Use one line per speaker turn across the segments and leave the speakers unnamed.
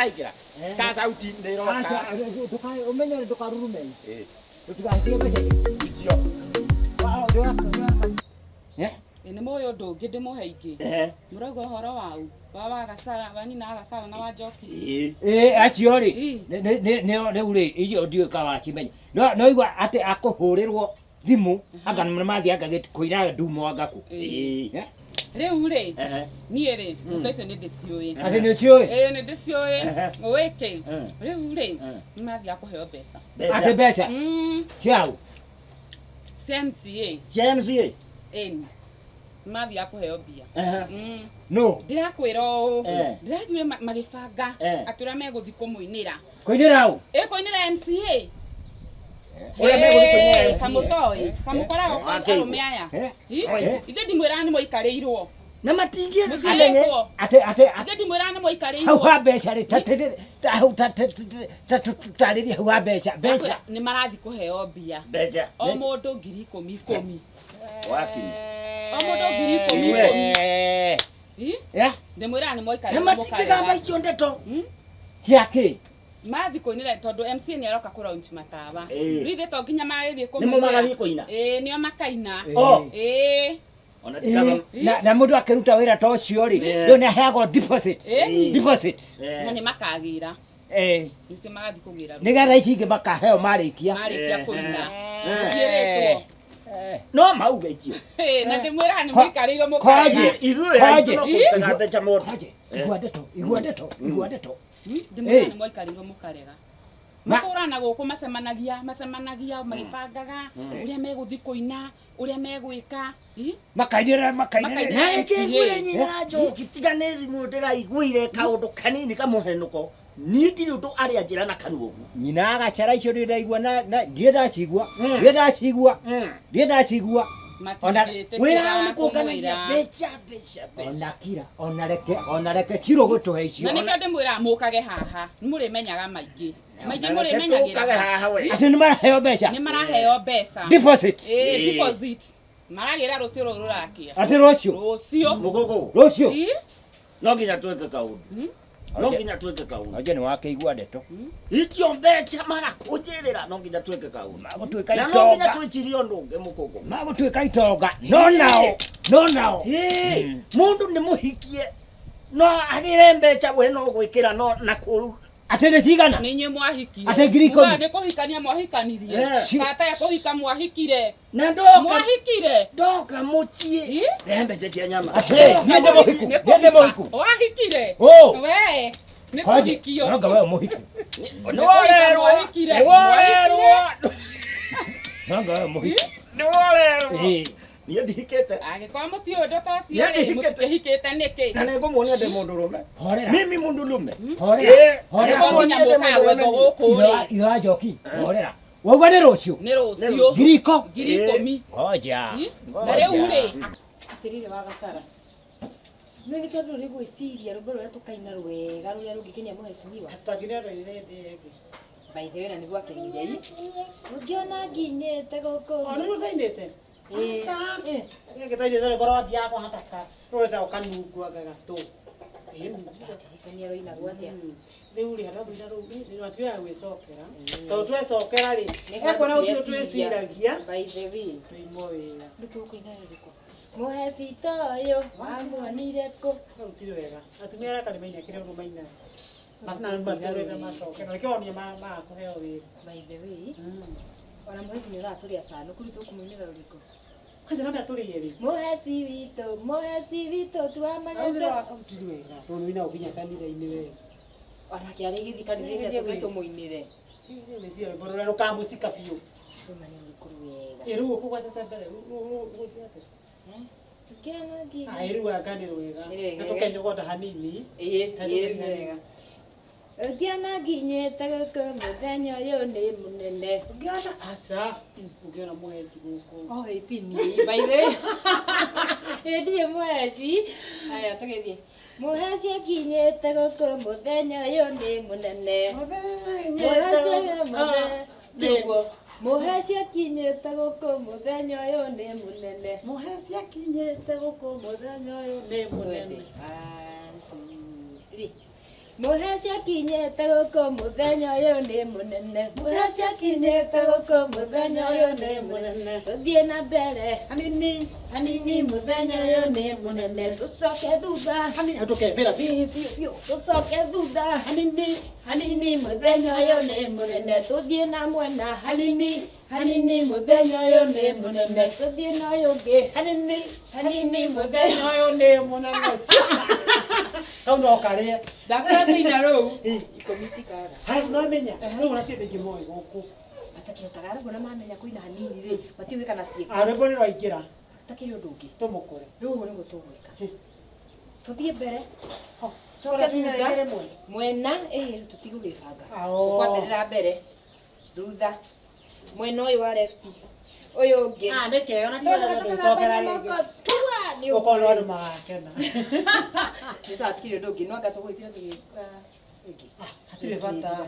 Ndĩraingĩra. Ka sauti nĩ ĩroka.
Acha, ũmenyere ndũkarurume.
Ĩĩ.
Ndũtigatige mbeca.
Icio.
Eh?
Ĩ nĩ mũĩ ũndũ ũngĩ ndĩmũhe ingĩ.
Ehe.
Mũrauga ũhoro wau wa Wagasara, wa nyina wa Gasara na wa Njoki.
Ĩĩ.
Ĩĩ acio rĩ
Ĩ.
nĩo rĩu rĩ icio ndiũĩ ka wacimenya no no igua atĩ akũhũrĩrwo thimũ anga nĩ mathiĩ anga kũina ndumo anga kũ
Ĩ.
Ĩĩ.
Rĩu rĩ,
Ehe.
niĩ rĩ, ndeto icio nĩ ndĩciũĩ.
atĩ nĩ ũciũĩ
Ĩĩ nĩ ndĩciũĩ.
Ehe.
Ũĩ kĩ?
Eh.
Rĩu rĩ,
Eh.
nĩ mathiaga kũheo mbeca.
atĩ mbeca ciao
Cia MCA.
Cia MCA.
Ĩni. Nĩ mathiaga kũheo mbia.
Ehe.
No
Ndĩrakwĩra ũũ.
Eh.
Ndĩraiguire magĩbanga
Eh.
atĩ ũrĩa megũthiĩ kũmũinĩra.
kũinĩra ũ
Ĩ kũinĩra MCA.
Ũrĩa megũthiĩ kũinĩra
Ĩ,
MCA.
Kamũtoĩ. Kamũkoragwo
Eh. Akĩigua.
arũme aya.
Eh.
Hi?
Eh.
Ithe ndimwĩraga nĩ mũikarĩirwo.
Na matingĩ.
Mũtirĩtwo.
atĩ atĩ atĩ
Ithe ndimwĩraga nĩ
hau
mũikarĩirwo.
ha mbeca rĩ ta hau ta tarĩria hau ha mbeca mbeca
Nĩ marathiĩ kũheo mbia.
Mbeca.
O mũndũ 10,000 ikũmi.
Wakinya.
O mũndũ 10,000 ikũmi.
Eh.
Hi?
Ya,
Ndĩmwĩraga nĩ
Na
mũikarĩirwo
matingĩgamba
mũkarega.
icio ndeto.
cia kĩ
Mathiĩ kũinĩra tondũ MCA nĩ aroka kũ launch matawa.
Ĩĩ.
Rĩu ithe to nginya magĩthiĩ
Nĩmo magathiĩ kũina.
Ĩĩ nĩo makaina.
Oh.
Ĩĩ.
Ona tikaba.
Ĩĩ, na na mũndũ akĩruta wĩra ta ũcio rĩ
Eh.
rĩu nĩ aheagwo deposit
Ĩĩ.
deposit
Na nĩ makagĩra.
Eh,
Nĩcio magathiĩ kũgĩra.
nĩgetha ici ingĩ makaheo marĩkia
Marĩkia
Eh.
kũina.
Eh.
Mũtiĩrĩtwo.
No mauge icio.
Ĩĩ, na ndĩmwĩraga nĩ
Kwa-
mũikarĩirwo
Kwanjie.
mũkarega.
Ithuĩ
Kwanjie.
aitũ no kũrutaga mbeca mũndũ.
Kwanjie, igua ndeto igua ndeto igua ndeto
Ndĩmwĩraga
Ĩĩ.
nĩ mũikarĩirwo mũkarega.
Ma-
Matũraga gũkũ macemanagia macemanagia magĩbangaga ũrĩa megũthiĩ kũina ũrĩa megwĩka. Ĩ?
makainĩra makainĩra
Makainĩra.
Na reke
MCA.
ngwĩre nyina Njoki tiga nĩ thimũ ndĩraiguire kaũndũ kanini kamũhenũko. Niĩ ndirĩ ũndũ arĩa njĩra na kanua ũguo.
nyina agacara icio nĩ ndaigua na na- ndirĩ ndacigua ndirĩ ndacigua ndirĩ ndacigua Ona-
Matingĩtĩkĩra
Wĩra wao nĩ kũnganagia
kũmwĩra.
mbeca mbeca mbeca.
ona kira ona reke ona reke ciro gũtũhe icio
Na nĩkĩo ndĩmwĩraga mũkage haha nĩ mũrĩmenyaga maingĩ maingĩ
Na reke
mũrĩmenyagĩra
tũkage haha we.
atĩ nĩ maraheo mbeca
nĩ maraheo mbeca
deposit
Ĩĩ,
Ĩĩ.
deposit maragĩra rũciũ rũrũ rũrakĩa
atĩ rũciũ
rũciũ
Mũgũgũ.
rũciũ
Ĩ?
No nginya twĩke kaũndũ. No nginya twĩke kaũndũ.
Onje nĩ wakĩigua ndeto
Icio mbeca magakũnjĩrĩra no nginya twĩke kaũndũ.
magũtuĩka
Na no nginya
itonga
twĩcirie ũndũ ũngĩ mũkũngũ.
magũtuĩka itonga no nao no nao
Ĩĩ, mũndũ nĩ mũhikie no agĩre mbeca we no gwĩkĩra no na kũu
atĩ nĩ cigana
nĩ inyuĩ mwahikire
Atĩ 10,000?
Mugaga nĩ kũhikania mwahikanirie
Eh.
kata ya kũhika mwahikire
na ndoka
mwahikire
ndoka mũciĩ
Ĩ?
rehe mbeca cia nyama
Atĩ, niĩ ndĩ mũhiku
Nĩ
niĩ ndĩ
kũhika.
mũhiku
wahikire
Ũ.
we nĩ
Kwanjie,
kũhikio
nonga wewe mũhiku
nĩworerwo
Mwahikire.
nĩworerwo
nonga wewe mũhiku
nĩworerwo
Ĩĩ.
niĩ ndihikĩte
angĩkorwo mũtiũĩ ũndũ ta ũcio
Niĩ
rĩ
ndihikĩte.
mũtikĩhikĩte nĩkĩ
na nĩngũmuonia ndĩ mũndũrũme
horera
mimi mũndũrũme
horera
Ĩĩ,
horera
Nĩguo nginya
Nĩngũmuonia ndĩ
mũkaga gwethwo
mũndũrũme.
gũkũ rĩ
Ithe wa njoki horera wauga nĩ rũciũ
nĩ rũciũ
ngiriko
10,000
ngoja
Ĩ? Na rĩu rĩ
Atĩrĩrĩ wa Gacara nĩ nĩ tondũ rĩ gwĩciria rwĩmbo rũrĩa tũkaina rwega rũrĩa rũngĩkenia mũhecimiwa by the way na nĩguo akenirie i ũngĩona nginyĩte gũkũ
Ona rä tainä
Ĩĩ. Ĩĩ.
te gä rwä rwathiaga kwahataka rå retagwo kanunguanga gatå
Ndirikania rũinagwo atĩa
rä u rä handå rä rå rwatigaga gwä cokera tondå twecokera rä
Nĩ
ekuona gå tirå
tweciragia.
twäciragia
by the way
tåimwo wä ra
rĩu tũkũina rũrĩkũ mũheci ta ũyũ wamuonire kũ
rå ti wega atumia arĩa nä maina kä rä å mainaga matå rä macokera nä kä onia maga kå heo wä
by the way
ra
ona mũheci nĩ ũratũrĩa canũku rĩu tũkũmũinĩra rũrĩkũ
kwanja nambe atå rä rä
mũheci witũ mũheci witũ tua magendo
tiri wega tondå wina å nginya kanitha-inä we
onake arĩ gĩthi kanitha-inĩ tũke tũmũinĩre
gwĩciria rwĩmbo rũrĩa rũkamũcika biũ
rũma nĩ rũrĩkũ rwega
ĩ rĩu ũkũgwatĩte mbere ũgũthiĩ atĩa?
Ũkĩona nginya
Ah, ĩ rĩu anga nĩ rwega
Nĩ rwega.
na tũkenyogonda hanini
Ĩĩ,
Na
ĩĩ,
tũkeni
nĩ wega. Ũngĩona nginyĩte gũkũ mũthenya ũyũ nĩ mũnene
ũngĩona aca ũngĩona mũheci gũkũ
Oh, ĩ ti niĩ, by the way. Ĩ ndirĩ mũheci. Aya, tũgĩthiĩ. Mũheci akinyĩte gũkũ mũthenya ũyũ nĩ mũnene. Mũheci mũthenya tiguo. Mũheci akinyĩte gũkũ mũthenya ũyũ nĩ mũnene.
Mũheci akinyĩte gũkũ mũthenya ũyũ nĩ mũnene.
Twende. One, two, three. Mũheci akinyĩte gũkũ mũthenya ũyũ nĩ mũnene. Mũheci akinyĩte gũkũ mũthenya ũyũ nĩ mũnene. Tũthiĩ na mbere
Hanini.
hanini mũthenya ũyũ nĩ mũnene. Tũcoke thutha
Hanini tũkembera biũ biũ biũ.
tũcoke thutha
Hanini.
hanini mũthenya ũyũ nĩ mũnene. Tũthiĩ na mwena hanini hanini mũthenya ũyũ nĩ mũnene. Tũthiĩ na ũyũ ũngĩ
Hanini.
hanini mũthenya
Mũthenya ũyũ nĩ mũnene. Kau no karĩe.
Ndakwĩra tũina rũu ikũmi itikaga.
Haya no menya. Rĩu ona ti andũ aingĩ moĩ gũkũ.
Matakĩhotaga rĩu ona mamenya kũina hanini rĩ matiũĩ kana ciĩko
Ah, rwĩmbo nĩ rwaingĩra.
takĩrĩ ũndũ ũngĩ.
Tũmũkore.
Rĩu ũguo nĩguo tũgwĩka. Tũthiĩ mbere
Coka tuine rĩngĩ rĩmwe.
mwena ĩĩ rĩu tũtigũgĩbanga.
Ao.
Tũkwambĩrĩra mbere thutha mwena ũyũ wa left ũyũ ũngĩ.
Ah, nĩ kega ona
Tũgacoka
ndigana
tũgathambania
ndũcokera rĩngĩ.
moko tua nĩ ũguo.
Ũkona andũ magakena.
Nĩ sawa tũtirĩ ũndũ ũngĩ no anga tũgwĩtire tũgĩka ĩngĩ.
Hatirĩ bata.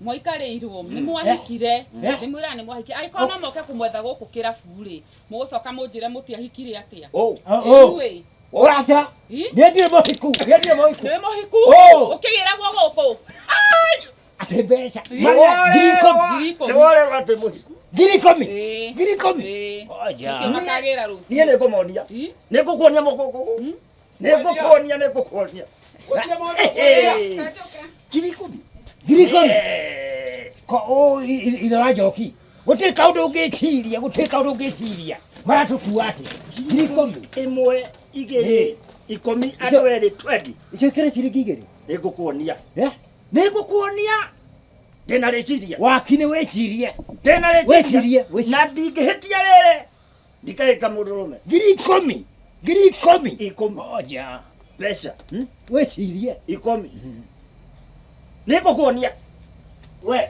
Mwaikarĩirwo nĩ mwahikire
Eh.
ndĩmwĩraga nĩ mwahikire angĩkorwo no moke kũmwetha gũkũ kĩrabu rĩ mũgũcoka mũnjĩre mũtiahikire atĩa
Oh.
Ĩĩ,
Ũracha.
Ĩ?
Niĩ ndirĩ mũhiku. Niĩ ndirĩ mũhiku.
nĩ mũhiku
Oh.
ũkĩgĩragwo gũkũ
Atĩ mbeca. Marĩa ngiri ikũmi.
Ngiri ikũmi.
Nĩ worerwo atĩ mũhiku.
Ngiri ikũmi.
Ĩĩ.
Ngiri ikũmi.
Ĩĩ.
Oja.
Nĩcio makagĩra rũciũ
Niĩ nĩ ngũmonia.
Ĩ?
Nĩ ngũkuonia mũkũkũ. Nĩ ngũkuonia, nĩ ngũkuonia.
Eh. Ngiri ikũmi. Ngiri ikũmi.
Eh.
Ko o ithe wa njoki. Gũtirĩ kaũndũ ũngĩciria, gũtirĩ kaũndũ ũngĩciria. Maratũkua atĩa? Ngiri ikũmi.
Ĩmwe, igĩrĩ,
Ĩ.
ikũmi, andũ erĩ, twendi.
Icio ikĩrĩ ciringi igĩrĩ.
Nĩ ngũkuonia.
Eh?
Nĩ ngũkuonia. Ndĩna rĩciria.
Waki nĩ wĩcirie.
Ndĩna
Wĩcirie,
rĩciria.
wĩcirie.
Na ndingĩhĩtia rĩrĩ. Ndikahĩka mũndũrũme.
Ngiri ikũmi. Ngiri ikũmi.
Ikũmi.
Oja.
Mbeca.
Wĩcirie.
Ikũmi. Nĩ ngũkuonia. We.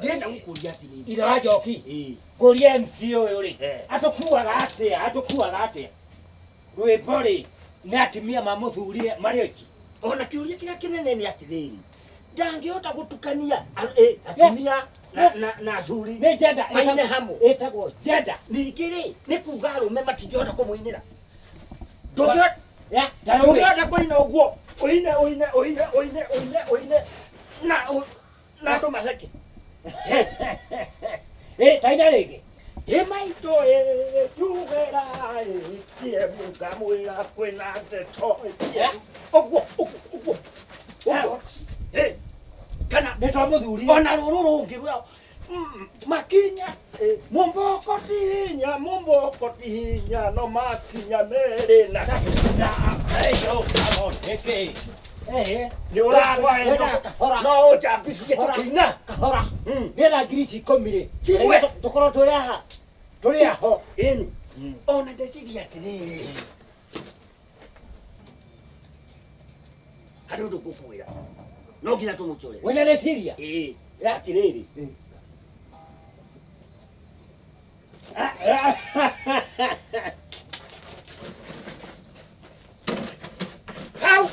Ndĩrenda gũkũria atĩrĩrĩ.
Ithe wa njoki.
Ĩ.
Ngũria MC ũyũ rĩ.
Eh.
Atũkuaga atĩa? Atũkuaga atĩa? Rwĩmbo rĩ, nĩ atumia mamũthurire marĩ oiki.
Ona kĩũria kĩrĩa kĩnene nĩ atĩrĩrĩ. Ndangĩhota gũtukania atumia na acuri.
Nĩ njenda
Maine hamwe.
ĩtagwo njenda.
Ningĩ rĩ, nĩ kuga arũme matingĩhota kũmũinĩra. Ndũngĩhota
Ya, ta rĩu rĩ,
ndũngĩhota kũina ũguo. Ũine, ũine, ũine, ũine, ũine, ũine na na andũ maceke.
Ĩ, taina rĩngĩ.
Ĩ maitũ ĩ tugera ĩ tie mũkamwĩra kwĩna ndeto ĩ tie. Ũguo, ũguo, ũguo. Ũguo. Ĩ, kana
Nĩ twamũthurire.
ona rũrũ rũngĩ rwa makinya mumboko ti hinya mumboko ti hinya no makinya merĩ na
Eyo, come on, ĩkĩ. Eh,
nĩ ũrarwa
Wena, kahora.
no ũnjambicirie
Kahora.
tũkĩina
Kahora. Nĩetha ngiri ici ikũmi rĩ.
Cigue.
Rĩu tũkorwo tũrĩ haha. Tũrĩ aho.
ĩni ona ndeciria atĩrĩrĩ harĩ ũndũ ngũkwĩra no nginya tũmũcore
Wĩna rĩciria?
ĩĩ atĩrĩrĩ hau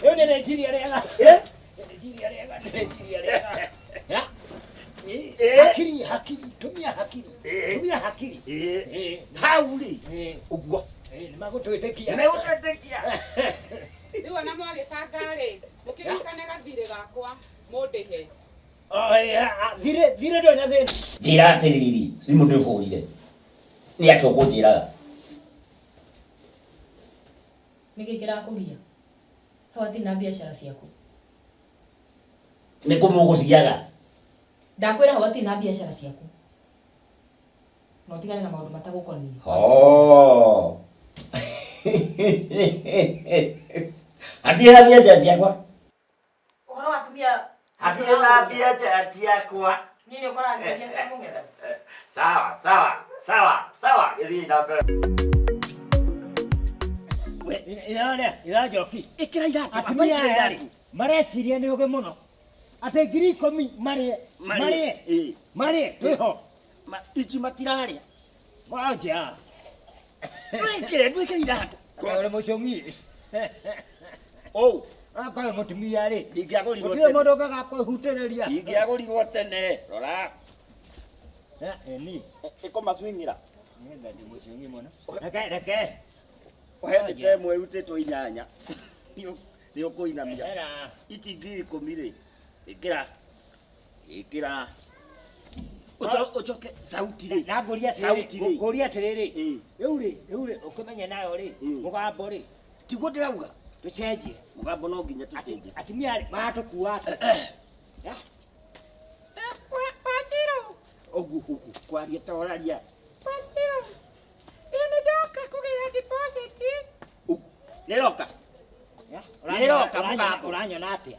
Rĩu nĩ rĩciria rĩega.
Eh?
Nĩ rĩciria rĩega, nĩ rĩciria rĩega. Ya? Ĩ,
Eh.
Hakiri, hakiri, tumia hakiri.
Eh.
Tumia hakiri.
ĩĩ
Ĩ,
hau rĩ
ĩ,
ũguo
ĩ, nĩ magũtwĩtĩkia.
nĩmegũtwĩtĩkia
Rĩu ona mwagĩbanga rĩ mũkĩririkane gathirĩ gakwa mũndĩhe.
Oh, ĩ, a, thirĩ, thirĩ ndũrĩ na thĩna.
Njĩra atĩrĩrĩ, thimũ nĩ ũhũrire. Nĩ atĩa ũkũnjĩraga?
Nĩkĩ kĩrakũgia? Hau hatirĩ na biacara ciaku.
Nĩ kũ mũgũciaga?
Ndakwĩra hau hatirĩ na biacara ciaku. Na ũtigane na maũndũ matagũkoniĩ.
Oh. Hatirĩ na biacara ciakwa.
Ũhoro wa atumia
Hatirĩ na biacara ciakwa.
Niĩ nĩ ũkoranĩria cia mũng'etha.
Sawa, sawa, sawa, sawa. Gĩthiĩ na mbere.
Ĩrarĩa, ĩra njoki.
Ĩkĩra iratũ.
Atumia aya rĩ, mareciria nĩ ũgĩ mũno. Atĩ ngiri ikũmi marĩe, marĩe,
Ĩĩ.
marĩe, twĩho.
Ici matirarĩa.
Moja.
Ndwĩkĩre, ndwĩkĩre iratũ.
Ũrĩ mũcũng'i.
Ũũ.
Akorwo mũtumia rĩ,
Ndingĩagũrirwo
gũtirĩ
tene.
mũndũ ũngĩgakũhutĩrĩria.
Ndingĩagũrirwo tene. Rora.
Ĩni.
Ĩkũmacwing'ĩra.
Nĩgetha ndĩ mũcũng'i mũno. Reke, reke.
Ũhe mĩtĩ ĩmwe ĩrutĩtwo inyanya. Nĩ ũkũinamia.
Ehera.
Ici 10,000 rĩ, ĩkĩra. Ĩkĩra. Ũcoke sauti rĩ.
Na ngũria
Sauti
atĩrĩrĩ,
rĩ.
ngũria atĩrĩrĩ.
Ĩ.
Rĩu rĩ, rĩu rĩ, ũkĩmenye nayo rĩ,
Mm.
mũgambo rĩ,
Tiguo ndĩrauga.
tũcenjie.
Mũgambo no nginya tũcenjie.
Atumia rĩ, maratũkua atĩa? Ya,
Wanjiru,
Ũguo ũguo kwaria ta ũraria.
Wanjiru. Ĩ nĩ ndoka kũgĩra deposit.
Ũguo. Nĩroka.
ya,
Nĩroka
ũranyona
mũgambo.
ũranyona atĩa?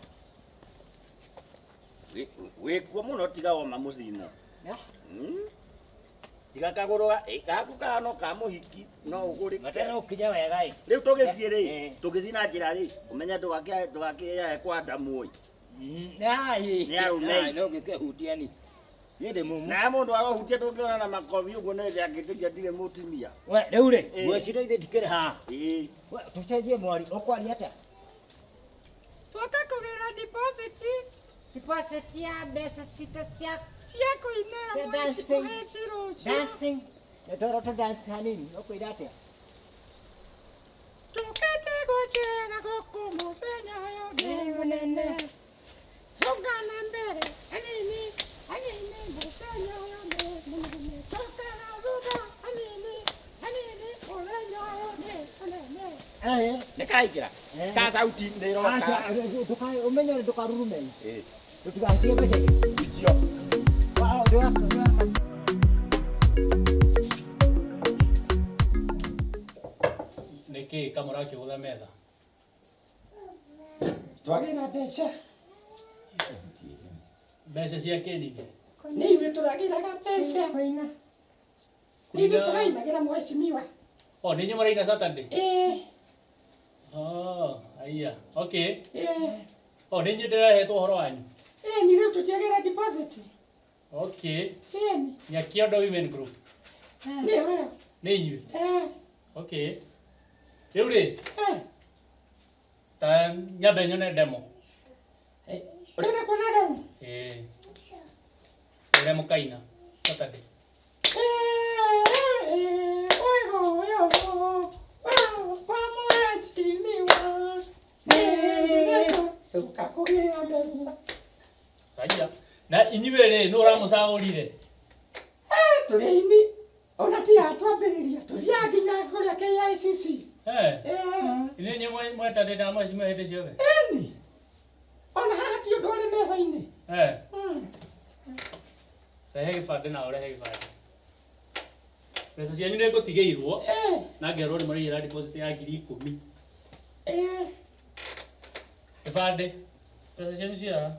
Wĩkuo mũno tiga woma mũcimo.
Ya,
Tiga kagũrũ gaku kahana ka mũhiki no ũgũrĩke.
matena ũkinye wega ĩ.
Rĩu tũgĩthiĩ rĩ,
Eh.
tũgĩthiĩ na njĩra rĩ, ũmenye ndũgakĩae kwa Adamu ĩ.
Nĩ
Nĩ arũme.
No ngĩkĩhutia ni. Niĩ ndĩ mũmũ.
Na mũndũ arohutia ndũngĩona na makobi ũguo nĩ angĩtĩkia ndirĩ mũtumia.
We, rĩu rĩ,
Eh.
nguo citũ ithuĩ tikĩrĩ haha.
Ĩĩ.
We, tũcenjie mwari, ũkwaria atĩa?
Twoka kũgĩra deposit
Deposit ya mbeca citũ cia
cia kũinĩra
Cia dancing.
mũheci rũciũ.
dancing.
Nĩtwerwo tũ dance hanini, ũkwĩra atĩa?
Tũkĩte gũcera gũkũ mũthenya ũyũ nĩ
Nĩ mũnene.
Tũngana mbere hanini hanini mũthenya ũyũ nĩ mũnene. Tũkaga thutha hanini hanini mũthenya ũyũ nĩ mũnene.
Eh.
Nĩ kaingĩra.
Eh.
Ka sauti nĩ ĩroka.
Acha, ũmenye ndũkarurume.
Ĩĩ.
Tũtigahutie mbeca.
Icio.
Wa- ndũgaka-
nä kä kamå rakä gå tha metha
Twagĩra mbeca.
mbeca cia kä ningä
Nĩ ithuĩ tũragĩraga mbeca. Nĩ ithuĩ tũrainagĩra mheshimiwa.
o nä inyuä maraina Saturday
Ĩĩ,
oh aiya okay
ĩĩ.
o nä inyuä ndä rahetwo å horo wanyu
Ĩĩ, ni rĩu tũtiagĩra deposit.
okay
Ĩĩ,
Nyakiondo Women Group
nĩyo ĩyo.
nä inyuä
Ĩĩ,
okay rä u rä
ĩĩ.
ta nyambe nyone demo
Ũrenda kuona demo?
ä å rä a må kaina Saturday
Ũkakũgĩra mbeca.
aiya na inyuä rä nä å ramå cagå rire
Tũrĩ aini ona ti haha twambĩrĩria tũthiaga nginya kũrĩa KICC. Ĩĩ.
inyuä inyuä mwetanä na mwecimwe hä ndä ciothe
Ĩni. Ona haha ti ũndũ ũrĩ meza-inĩ.
Rehe gä bandä na å rehe gä bandä mbeca cianyu nä ngå tigä irwo
Ĩĩ.
na ngerwo nä maraigä ra deposit ya 10,000
Ĩĩ.
gä bandä mbeca cianyu cia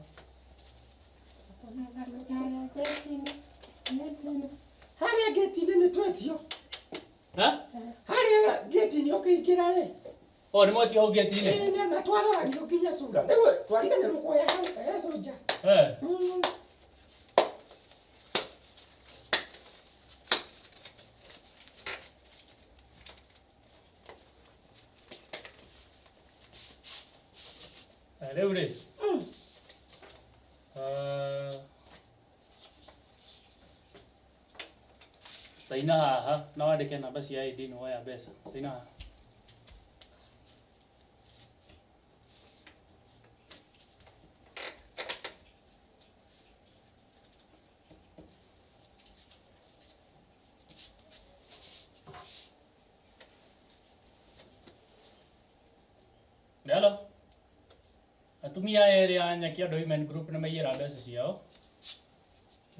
Harĩa ngĩti-inĩ nĩ twetio.
ha
Harĩa ngĩti-inĩ ũkĩingĩra rĩ.
o nä mwetio hau ngäti-inä
Ĩĩ, nĩ na twaroragio nginya cura. Rĩu twariganĩrwo kuoya hau he cũnja.
Rä u rä caina haha na wandä ke namba cia ID nä woya mbeca caina haha Hello. Atumia erĩ a Nyakiondo Women Group nĩ maiyĩra mbeca ciao.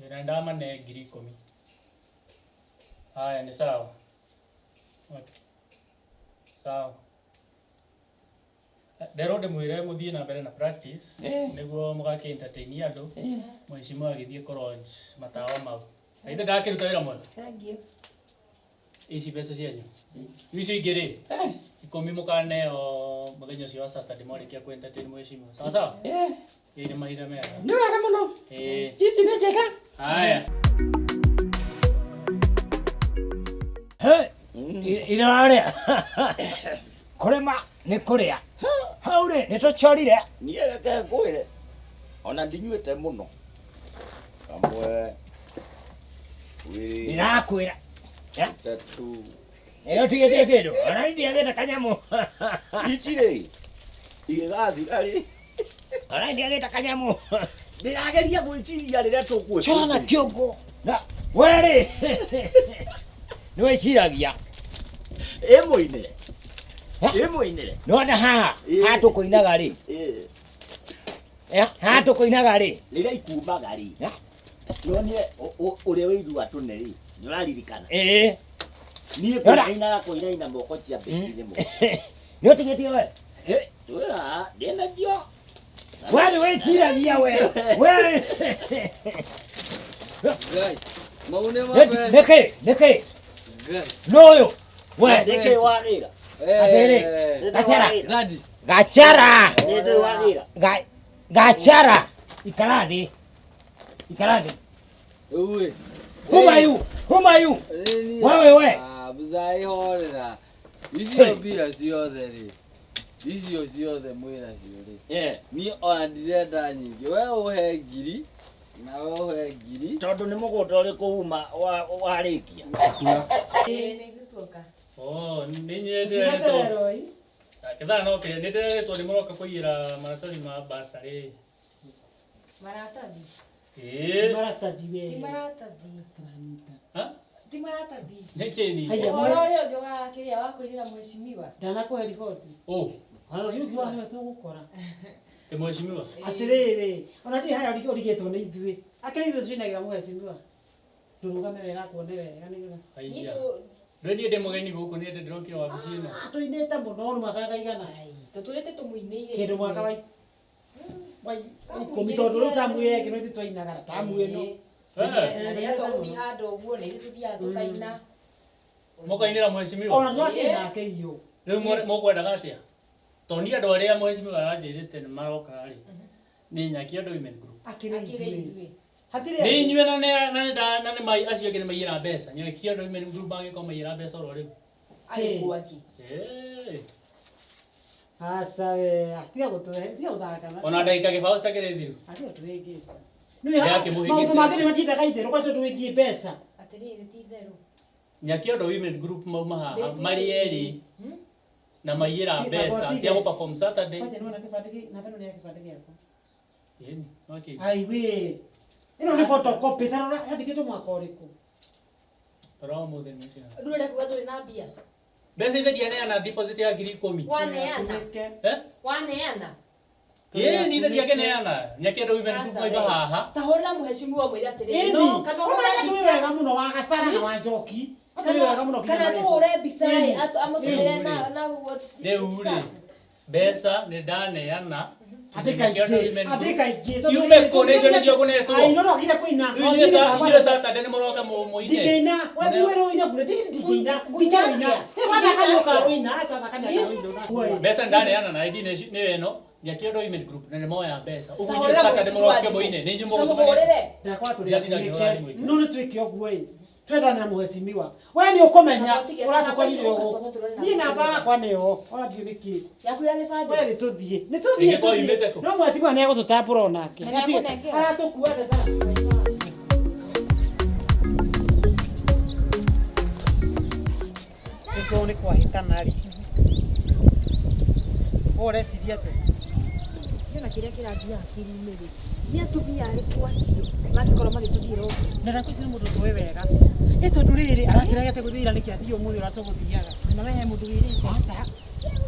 Ĩ, na ndamane 10,000. Haya ni sawa. Okay. Sawa. Nderwo ndĩmwĩre mũthiĩ na mbere na practice nĩguo mũgakĩ entertain andũ mheshimiwa agĩthiĩ kũ launch matawa mau. Na ithe ndakĩruta wĩra mwega.
Thank you.
Ici mbeca cianyu. Rĩu icio ingĩ rĩ 10 mũkaneo mũthenya ũcio wa Saturday mwarĩkia kũ entertain mheshimiwa. Sawa sawa? Ĩ nĩ mahinda mega.
Nĩ wega mũno.
Ĩ.
Ici nĩ njega.
Haya.
He, irarĩa. Kũrĩma nĩ kũrĩa. Hau rĩ, nĩ tũcorire.
Niĩ reke ngwĩre ona ndinyuĩte mũno. Kamwe. Wĩrĩ.
Ndĩrakwĩra.
Tatu.
Ĩyo tigĩtie kĩndũ. Ona niĩ ndiagĩte kanyamũ.
Ici rĩ. Igĩgacira rĩ.
Ona ndiagĩta kanyamũ.
Ndĩrageria gwĩciria rĩrĩa tũkwĩ.
Cora na kĩongo. Na we rĩ. Nĩ wĩciragia.
Ĩ mũinĩre. Ĩ mũinĩre.
Nĩwona haha
Ĩ.
haha tũkũinaga rĩ.
Ĩ.
Haha tũkũinaga rĩ.
Rĩrĩa ikumaga rĩ. Nĩwonire ũrĩa wĩirua tũne rĩ. Nĩ ũraririkana.
Ĩĩ.
Niĩ
Nĩwona?
kũinainaga kũinaina moko ciambĩtie mũno.
Nĩ ũtigĩtie we?
Twĩra ndĩnakio.
We nĩ wĩciragia we. We.
Ngai. Mau nĩ mabere.
Nĩkĩ? Nĩkĩ?
Ngai.
Nũyũ. We.
Nĩkĩ wagĩra?
Atĩrĩ. Gachara.
Daddy.
Gachara.
Nĩndĩ wagĩra.
Gachara. Ikara thĩ. Ikara thĩ.
Uwe.
Who are you? Who are you? Wewe we.
Ah, mzai horera. Icio mbia ciothe rĩ. Icio ciothe mwĩnacio rĩ. Niĩ ona ndirenda nyingĩ. We ũhe ngiri na we ũhe ngiri.
Tondũ nĩ mũgũnda ũrĩkũ uma warĩkia.
Oh, nĩ nyendete. Kithaa no kĩrĩa nĩ ndĩreretwo nĩ mũroka kũiyĩra maratathi ma basarĩ.
Maratathi.
Ĩĩ.
Maratathi we.
Ti maratathi.
Ha?
Ti maratathi.
Nĩkĩ ni?
Ũhoro ũrĩa ũngĩ wa kĩrĩa wa kũinĩra mheshimiwa.
Ndanakũhe riboti.
Oh.
Ona ũcio ũngĩ wa nĩwe tũgũkora.
Ti mheshimiwa.
Atĩrĩrĩ, ona ndirĩ harĩa ũrigĩtwo nĩ ithuĩ. Akĩrĩ ithuĩ tũinagĩra mheshimiwa. Ndũrũgame wega kuone wega nĩgetha.
Aiya. Rĩu niĩ ndĩ mũgeni gũkũ niĩ ndĩrokire wabici ĩno.
Tũinĩte mũno nĩ mwaka kaigana.
Tũtũrĩte tũmũinĩire.
Kĩndũ mwaka wa ikũmi tondũ rĩu tamu yekĩ no ithuĩ twainaga na tamu ĩno.
Na rĩrĩa tũgũthiĩ handũ ũguo nĩ ithuĩ tũthiaga tũkaina.
Mũkainĩra mheshimiwa.
Ona twakĩina nake iyo.
Rĩu mũkwendaga atĩa? Tondũ niĩ andũ arĩa mheshimiwa aranjĩrĩte nĩ maroka rĩ. Nĩ Nyakĩondo Women Group.
Akĩrĩ ithuĩ. Hatirĩ.
Nĩ inyuĩ na na nĩ mai acio angĩ nĩ maiyĩra mbeca. Nyakĩondo Women Group mangĩkorwo maiyĩra mbeca oro rĩu.
Arĩ gwaki.
Ĩĩ.
Aca we, tiga gũtũhe, tiga gũthaka.
Ona ndagĩka gĩbaũ citakĩrĩ thiru.
Atiga tũhĩngĩca.
Nĩakĩmũhĩngĩca.
Maũndũ mangĩ nĩ matindaga itherũ kwacho tũwĩkie mbeca.
Atĩrĩrĩ ti itherũ.
Nyakĩondo Women Group mauma haha marĩ erĩ na maiyĩra mbeca cia gũ perform Saturday.
Kwaja nĩwona kĩbandĩ gĩ, namba ĩno nĩ ya kĩbandĩ gĩakwa.
Ĩni, no kĩ.
Ai we. Ĩno nĩ photocopy, ta rora yandĩkĩtwo mwaka ũrĩkũ?
Rora ũmũthĩ nĩ atĩa.
Ndũrenda kuga ndũrĩ na mbia.
Mbeca ithe ndianeana deposit ya ngiri ikũmi.
Waneana.
Eh?
Waneana.
Ĩĩ ni ithe ndiakĩneana. Nyakĩondo Women Group mauma haha.
Ta hũrĩra mheshimiwa mwĩre atĩrĩrĩ.
Ĩni.
No kana ũhũre
Ũrĩa tũĩ
mbica.
wega mũno wa Gacana na wa Njoki. Atũĩ wega mũno
Kana tũhũre mbica ĩ amũtũmĩre na
Rĩu rĩ mbeca nĩ ndaneana.
Andĩka ingĩ, andĩka ingĩ.
Ciume kũ nĩcio nĩcio ngũnetwo.
Ai no no gire kũina.
Rĩu inyuĩ Saturday nĩ mũroka mũine.
Ndingĩina, wathiĩ wĩra ũine bure, ndingĩina, ndingĩina. Ĩ wathaka nyoka ũina, aca thaka nyoka ũina.
Mbeca ndaneana na ID nĩyo ĩno. Nyakĩondo Women Group na nĩ moya mbeca. Ũguo inyuĩ Saturday mũroke mũine nĩ inyuĩ mũgũtũmania.
Ndakwa tũrĩ
Ndiatinda ngĩhũra thimũ ingĩ.
no nĩ twĩke ũguo ĩ. Twethane na mheshimiwa. We nĩ ũkũmenya ũratũkorire gũkũ. Niĩ namba yakwa nĩyo, ona ndiũ nĩkĩ.
Yaku ya gĩbandĩ.
We nĩ tũthiĩ. Nĩ tũthiĩ
Ĩngĩkorwo yumĩte
tũthiĩ.
kũ?
No mheshimiwa nĩ egũtũtambũra onake.
Na nĩekũnengera.
Aratũkua thaa. Nĩtũũ nĩ kwahĩtana rĩ. We ũreciria atĩa?
Niona kĩrĩa kĩrangia hakiri-inĩ rĩ. Nĩ atumia arĩkũ acio mangĩkorwo magĩtũthiĩra ũguo?
Na ndakwĩciria mũndũ tũĩ wega. Ĩ tondũ rĩrĩ arakĩregete gũthiĩra nĩkĩ athiĩ ũmũthĩ ũrĩa tũgũthiaga.
Kana we he mũndũ wĩrĩte?
Aca.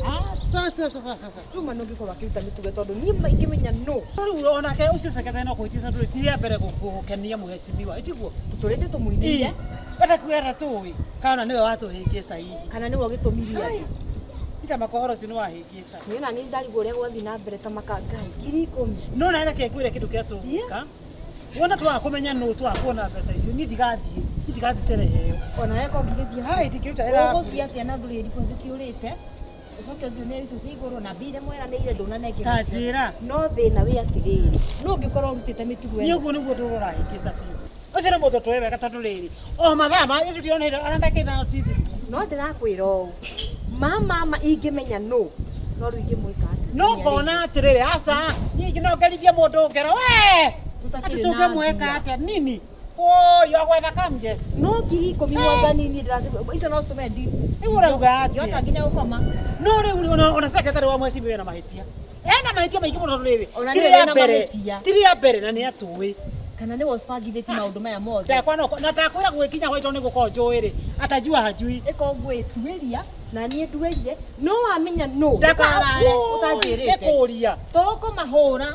Aca, aca, aca, aca, aca.
Rĩu ma nũngĩkorwo akĩruta mĩtugo tondũ niĩ ma ingĩmenya nũ.
Rĩu onake ũcio secretary no kũhĩtia tondũ ti rĩa mbere gũkenia mheshimiwa, tiguo?
Tũtũrĩte tũmũinĩire.
Wenda kuga tũĩ kana nĩwe watũhĩngĩca hihi.
Kana nĩwe ũgĩtũmirie andũ.
Ita makohoro ũcio nĩ wahĩngĩca.
Niĩ ona nĩ ndarigwo ũrĩa gwathiĩ na mbere ta maka Ngai 10,000.
No na reke ngwĩre kĩndũ kĩrĩa tũgwĩka. Wona twaga kũmenya nũ twaga kuona mbeca icio niĩ ndigathiĩ. Niĩ ndigathiĩ cerehe ĩyo.
Ona we ko ngĩgĩthiĩ.
Hai ndingĩruta wĩra.
Ũgũthiĩ atĩa na ndũrĩ deposit ũrĩte? Ũcoke ũthiĩ ũneo icio cia igũrũ na mbia iria mweranĩire ndũnanengera.
Ta njĩra.
No thĩna wĩ atĩrĩrĩ, nũ ũngĩkorwo ũrutĩte mĩtugo
Niĩ
ĩno?
ũguo nĩguo tũrorahĩngĩca biũ. Ũcio nĩ mũndũ tũĩ wega tondũ rĩrĩ o mathaa ma tũtirona ona ndagĩka ithano ti thiru.
No ndĩrakwĩra ũũ, mama ingĩmenya nũ no rĩu ingĩmwĩka atĩa?
No ngona atĩrĩrĩ aca niĩ no ngerithie mũndũ ngero we
Tũtakĩrĩ
atĩ
na
tũngĩmwĩka
mbia.
atĩa nini Oi, ogwetha kamjes.
No 10,000 mwanga nini ndĩraci icio no citũme ndi.
Rĩu ũrauga atĩa?
Yota nginya gũkoma.
No rĩu ona ona secretary wa mheshimiwa ena mahĩtia. Ena mahĩtia maingĩ mũno tondũ rĩrĩ.
Ona
Ti
nĩwe
rĩa
wĩna
mbere.
mahĩtia.
Ti rĩa mbere na nĩ atũĩ.
Kana nĩwe ũbangithĩtie maũndũ maya mothe.
Ndakwa no na takwĩra gwĩkinya gwaitũ nĩ gũkorwo njũĩ rĩ. Atajua hajui.
Ĩko ngwĩtuĩria na niĩ nduĩrie no wamenya nũ
Ndakwa
ndũkarare
Nĩ
ũtanjĩrĩte.
kũria.
Tũkũmahũra.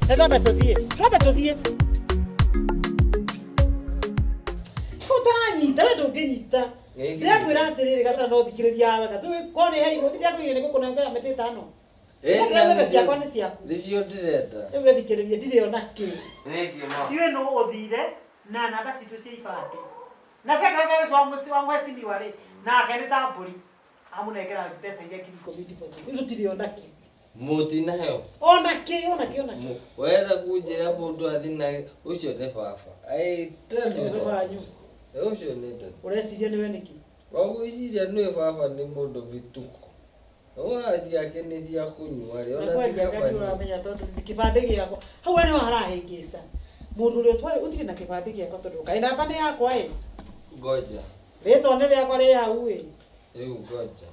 Nĩ twambe tũthiĩ. Twambe tũthiĩ. Kau ũtaranyita we ndũngĩnyita. Ndĩrakwĩra atĩrĩrĩ gacara no thikĩrĩria wega. Tũgĩkorwo nĩ heirwo ndĩrakwĩrire nĩ gũkũnengera mĩtĩ ĩtano. Ndĩrakwĩra ciakwa nĩ ciaku.
Nĩcio ndĩrenda.
Rĩu gĩthikĩrĩrie ndirĩ ona kĩ.
Nĩkĩ ma?
Ndiũĩ nũ ũthire na namba citũ cia ibandĩ. Na secretary wa mũciĩ wa mheshimiwa rĩ nake nĩ ta mbũri. Amũnengera mbeca iria 10,000 deposit. Rĩu tũtirĩ ona kĩ.
Mũtinaheo.
Ona kĩ ona kĩ ona kĩ.
Wenda kunjĩra mũndũ athi na ũcio nĩ baba. I tell you
Nĩ
that.
wanyu.
Ũcio nĩ tata.
Ũreciria nĩwe nĩkĩ?
Wagwĩciria nĩwe baba nĩ mũndũ mĩtuko. Ona ciake nĩ cia kũnyua rĩ,
Na
ona
kwaria
ti
ngari
kabani.
ũramenya tondũ kĩbandĩ gĩakwa hau nĩho harahĩngĩca mũndũ ũrĩa ũtwarĩ ũthire na kĩbandĩ gĩakwa tondũ kaĩ namba nĩ yakwa ĩ
Ngoja.
rĩtwa nĩ rĩakwa rĩ hau ĩ
Rĩu ngoja.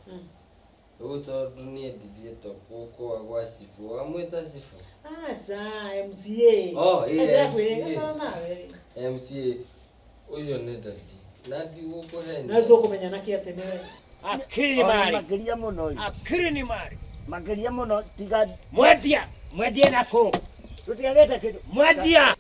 Rĩu tondũ niĩ ndithiĩte gũkũa gwa cibũ. Wamwĩta cibũ?
aca MCA
Oh, ĩ,
Ndĩrakwĩra,
MCA.
gacana nawe rĩ.
MCA ũcio nĩ dadi. Na ndigũkũhenia.
Na rĩu tũkũmenya nakĩ atĩ nĩwe
Akiri nĩ marĩ.
Makĩria mũno.
Akiri nĩ marĩ.
Makĩria mũno tiga
Mwendia, mwendia nakũ?
Tũtiagĩte kĩndũ.
Mwendia.